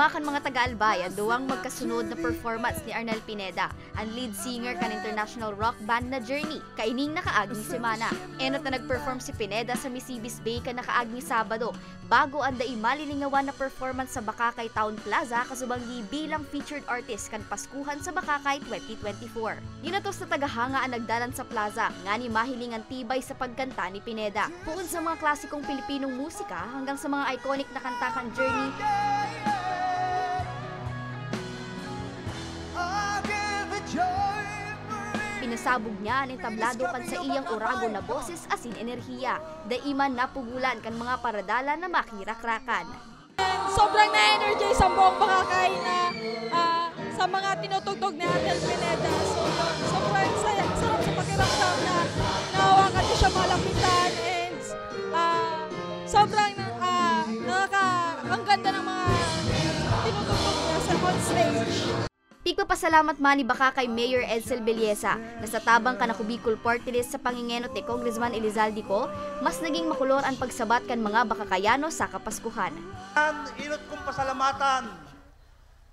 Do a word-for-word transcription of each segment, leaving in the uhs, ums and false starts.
Kan mga taga-Albay an duwang magkasunod na performance ni Arnel Pineda, an lead singer kan international rock band na Journey, kaining nakaaging semana. Enot na nag-perform si Pineda sa Misibis Bay kan nakaaging Sabado, bago an dai malilingawan na performance sa Bakakay Town Plaza kasubang gi bilang featured artist kan Paskuhan sa Bakakay twenty twenty-four. Dinatos na tagahanga an nagdalan sa plaza, ngani mahiling an tibay sa pagkanta ni Pineda. Poon sa mga klasikong Pilipinong musika hanggang sa mga iconic na kanta kan Journey, pinasabog niya an entablado kan saiyang oragon na boses asin enerhiya. Dai man napugulan kan mga paradalan na makirakrakan. Sobrang na-energize ang buong Bakakay na, ah, sa mga tinutugtog ni Arnel Pineda. So, yun, sobrang saya, sarap sa pakiramdam na nahawakan ko siya malapitan and, ah, sobrang, ah, nakaka-, ang ganda ng mga tinutugtog niya sa on stage. Pigpapasalamat man ni Bakakay Mayor Edsel Belleza na sa tabang kan Ako Bicol Party List sa pangengenot ni Congressman Elizalde Co, mas naging makulor an pagsabat kan mga Bakakayano sa Kapaskuhan. An enot kong pasalamatan,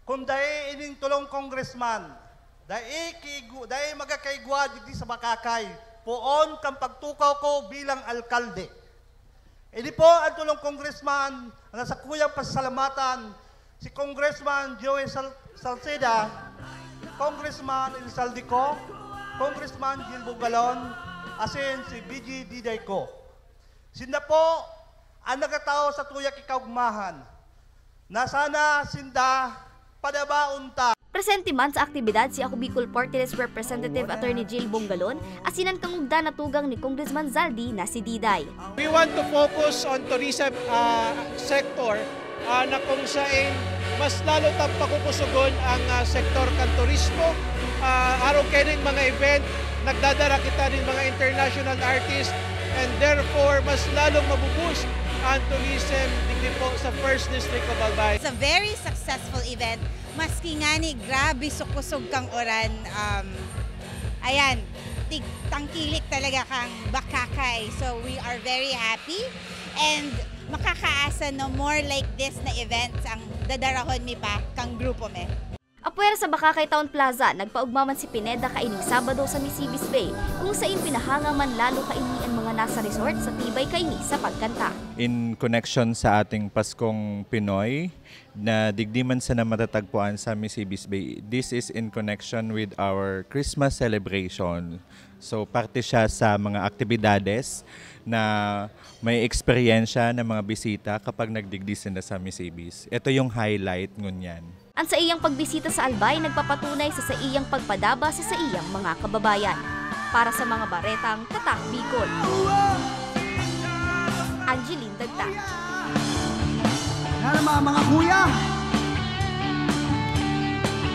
kun dai ining tolong congressman, dai kigu-, dai magkakaigwa digdi sa Bakakay, poon kan pagtukaw ko bilang alkalde. Ini po an tolong congressman na sakuyang pasalamatan, si Congressman Joey Sal-, Salceda, Congressman Elizalde Co, Congressman Gil Bugalon, asin si B J Diday Co. Sinda po an nagtatao sa tuyang kaogmahan na sana sinda padabaon ta. Presente man sa aktibidad si Ako Bicol Party List Representative Attorney Jill Bongalon asin an kangugdan na tugang ni Congressman Zaldy na si Diday. We want to focus on tourism, ah, sector, ah, na kung sain mas lalo tang pakukusogon ang, ah, sektor kan turismo. Ah, arog kaining mga event, nagdadara kita nin mga international artists, and therefore, mas lalong mabu-boost ang tourism digdi po sa First District of Albay. It's a very successful event. Maski ngani grabe sa kusog kan uran, um, ayan, tig-, tangkilik talaga kang Bakakay. So, we are very happy and makakaasa na more like this na events ang dadarahon mi pa kang grupo mi. Apwera sa Bakakay Town Plaza, nagpaogma man si Pineda kaining Sabado sa Misibis Bay, kung sain pinahanga man lalo kaini an mga nasa resort sa tibay kaini sa pagkanta. In connection sa ating Paskong Pinoy, na digdi man sana matatagpuan sa Misibis Bay. This is in connection with our Christmas celebration. So, parte siya sa mga aktibidades na may eksperyensya ng mga bisita kapag nagdigdi sila sa Misibis. Ito yung highlight ngunyan. An saiyang pagbisita sa Albay nagpapatunay sa saiyang pagpadaba sa saiyang mga kababayan. Para sa mga baretang Tatak Bicol, Angeline Dagta. Yan ang mga, mga kuya.